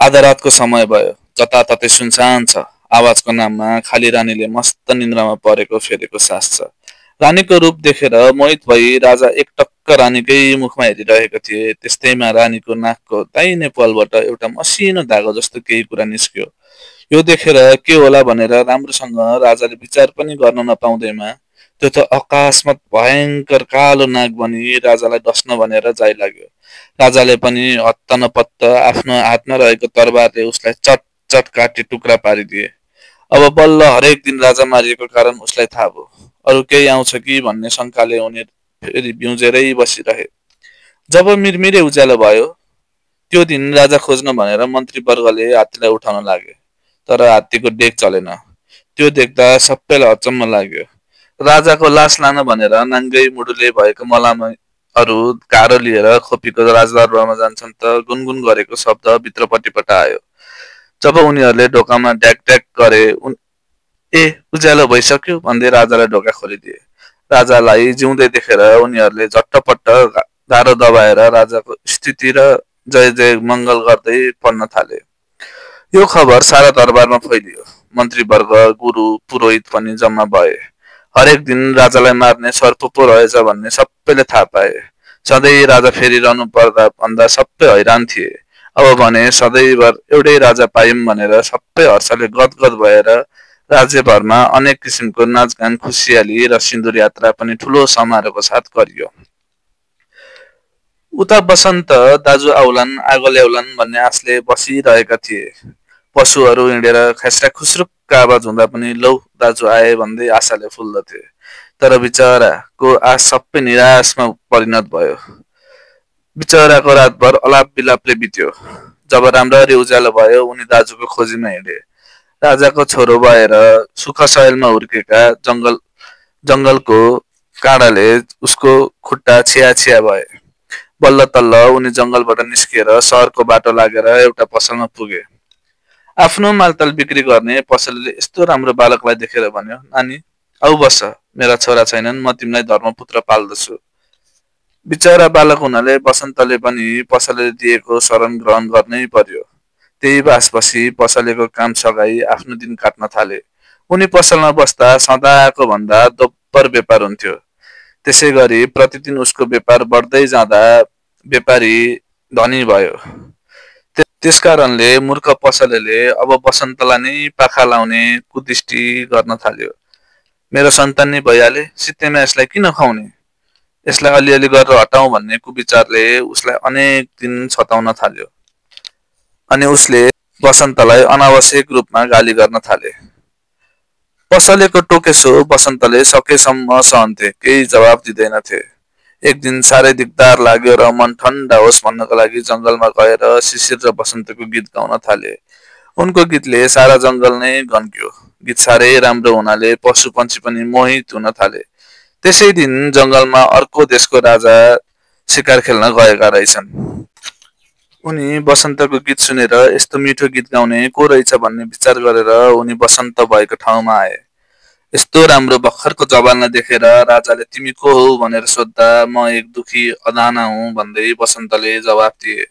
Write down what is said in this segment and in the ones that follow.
आधा रातको समय भयो। जताततै सुनसान छ। आवाजको नाममा खाली रानीले मस्त निन्द्रामा परेको फेरेको सास छ। रानीको रूप देखेर मोहित भई राजा एकटक्क रानीकै मुखमा हेरिरहेका थिए। त्यस्तैमा रानीको नाकको दाहिने प्वालबाट एउटा मसिनो धागो जस्तो केही कुरा निस्क्यो। यो देखेर के होला भनेर राम्रोसँग राजाले विचार पनि गर्न नपाउँदैमा त्यो त अकस्मात भयङ्कर कालो नाग बनी राजालाई डस्न भनेर जाइलाग्यो। राजाले पनि हत्त नपत्त आफ्नो हातमा रहेको तरबारले उसलाई चट चट काटी टुक्रा पारिदिए। अब बल्ल हरेक दिन राजा मारिएको कारण उसलाई थाहा भयो। अरू केही आउँछ कि भन्ने शङ्काले उनी फेरि बिउजेरै बसिरहे। जब मिरमिरे उज्यालो भयो त्यो दिन राजा खोज्न भनेर मन्त्रीवर्गले हात्तीलाई उठाउन लागे। तर हात्तीको डेक चलेन। त्यो देख्दा सबैलाई अचम्म लाग्यो। राजाको लास लान भनेर नाङ्गै मुडुले भएको मलामहरू गाह्रो लिएर खोपीको राजदरबारमा जान्छन् त गुनगुन गरेको शब्द भित्रपट्टिबाट आयो। जब उनीहरूले ढोकामा ढ्याक ढ्याक गरे ए उज्यालो भइसक्यो भन्दै राजाले ढोका खोलिदिए। राजालाई जिउँदै देखेर उनीहरूले झट्टपट्ट गाह्रो दबाएर राजाको स्थिति र जय जय मङ्गल गर्दै पढ्न थाले। यो खबर सारा दरबारमा फैलियो। मन्त्रीवर्ग गुरु पुरोहित पनि जम्मा भए। हरेक दिन राजालाई मार्ने सर्प पो रहेछ भन्ने सबैले थाहा पाए। सधैँ राजा फेरिरहनु पर्दा भन्दा सबै हैरान थिए। अब भने सधैँभर एउटै राजा पायौँ भनेर सबै हर्षले गदगद भएर राज्यभरमा अनेक किसिमको नाचगान खुसियाली र सिन्दुर यात्रा पनि ठुलो समारोहको साथ गरियो। उता बसन्त दाजु आउलान् आगो ल्याउलान् भन्ने आशले बसिरहेका थिए। पशुहरू हिँडेर खस्रा खुस्रुक्क आवाज हुँदा पनि लौ दाजु आए भन्दै आशाले फुल्दथे। तर बिचराको आश सबै निराशमा परिणत भयो। बिचराको रातभर अलाप बिलापले बित्यो। जब राम्ररी उज्यालो भयो उनी दाजुको खोजीमा हिँडे। राजाको छोरो भएर सुख सयलमा हुर्केका जङ्गलको काँडाले उसको खुट्टा छिया छिया भए। बल्ल तल्ल उनी जङ्गलबाट निस्किएर सहरको बाटो लागेर एउटा पसलमा पुगे। आफ्नो मालताल बिक्री गर्ने पसलले यस्तो राम्रो बालकलाई देखेर भन्यो, नानी आऊ बस, मेरा छोरा छैनन्, म तिमीलाई धर्मपुत्र पाल्दछु। बिचरा बालक हुनाले बसन्तले पनि पसलले दिएको शरण ग्रहण गर्नै पर्यो। त्यही बास बसी पसलेको काम सघाई आफ्नो दिन काट्न थाले। उनी पसलमा बस्दा सदाको भन्दा दोब्बर व्यापार हुन्थ्यो। त्यसै गरी प्रतिदिन उसको व्यापार बढ्दै जाँदा व्यापारी धनी भयो। त्यसकारणले मूर्ख पसलेले अब बसन्तलाई नै पाखा लाउने कुदृष्टि गर्न थाल्यो। मेरो सन्तान नै भइहाले, सित्तैमा यसलाई किन खुवाउने? यसलाई अलिअलि गरेर हटाउँ भन्ने कुविचारले उसलाई अनेक दिन सताउन थाल्यो। अनि उसले बसन्तलाई अनावश्यक रूपमा गाली गर्न थाले। पसलेको टोकेसो बसन्तले सकेसम्म सहन्थे, केही जवाब दिँदैनथे। एक दिन साह्रै दिगदार लाग्यो र मन ठन्डा होस् भन्नको लागि जङ्गलमा गएर शिशिर र बसन्तको गीत गाउन थाले। उनको गीतले सारा जङ्गल नै गन्क्यो। गीत साह्रै राम्रो हुनाले पशु पक्षी पनि मोहित हुन थाले। त्यसै दिन जङ्गलमा अर्को देशको राजा शिकार खेल्न गएका रहेछन्। उनी बसन्तको गीत सुनेर यस्तो मिठो गीत गाउने को रहेछ भन्ने विचार गरेर उनी बसन्त भएको ठाउँमा आए। यस्तो राम्रो भर्खरको जवानलाई देखेर राजाले तिमी को हौ भनेर सोद्धा म एक दुखी अदाना हुँ भन्दै बसन्तले जवाफ दिए।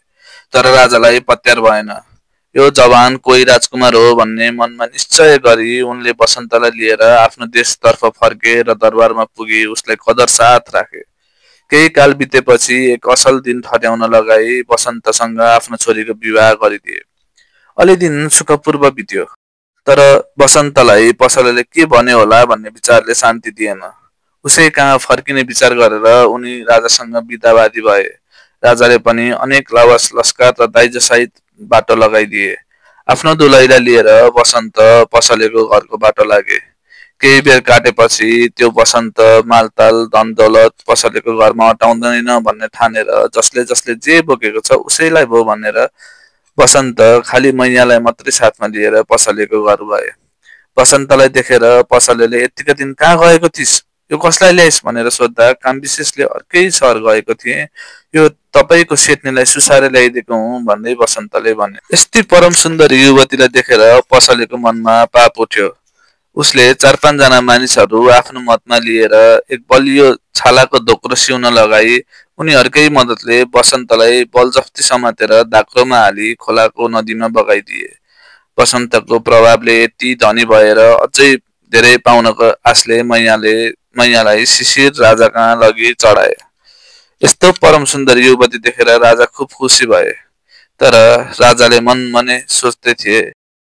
तर राजालाई पत्यार भएन। यो जवान कोही राजकुमार हो भन्ने मनमा निश्चय गरी उनले बसन्तलाई लिएर आफ्नो देशतर्फ फर्के र दरबारमा पुगी उसलाई कदर साथ राखे। केही काल बितेपछि एक असल दिन ठड्याउन लगाई बसन्तसँग आफ्नो छोरीको विवाह गरिदिए। अलि दिन सुखपूर्व बित्यो। तर बसन्तलाई पसलेले के भन्यो होला भन्ने विचारले शान्ति दिएन। उसै कहाँ फर्किने विचार गरेर उनी राजासँग बिदावादी भए। राजाले पनि अनेक लावास लस्कर र दाइजोसहित बाटो लगाइदिए। आफ्नो दुलहीलाई लिएर बसन्त पसलेको घरको बाटो लागे। केही बेर काटेपछि त्यो बसन्त मालताल धन दौलत पसलेको घरमा अटाउँदैन भन्ने ठानेर जसले जसले जे बोकेको छ उसैलाई भो भनेर बसन्त खाली मैयालाई मात्रै साथमा लिएर पसलेको घर गए। बसन्तलाई देखेर पसलेले यतिका दिन कहाँ गएको थिइस्? यो कसलाई ल्याइस् भनेर सोद्धा काम विशेषले अर्कै सहर गएको थिएँ, यो तपाईँको सेट्नीलाई सुसारेर ल्याइदिएको हुँ भन्दै बसन्तले भने। यस्तै परम सुन्दरी युवतीलाई देखेर पसलेको मनमा पाप उठ्यो। उसले 4-5 जना मानिसहरू आफ्नो मतमा लिएर एक बलियो छालाको धोक्रो सिउन लगाई उनीहरूकै मद्दतले वसन्तलाई बलजफ्ती समातेर धाक्रोमा हाली खोलाको नदीमा बगाइदिए। वसन्तको प्रभावले यति धनी भएर अझै धेरै पाउनको आशले मैयालाई शिशिर राजाकहाँ लगी चढाए। यस्तो परम सुन्दर युवती देखेर राजा खुब खुसी भए। तर राजाले मन मनै सोच्दै थिए,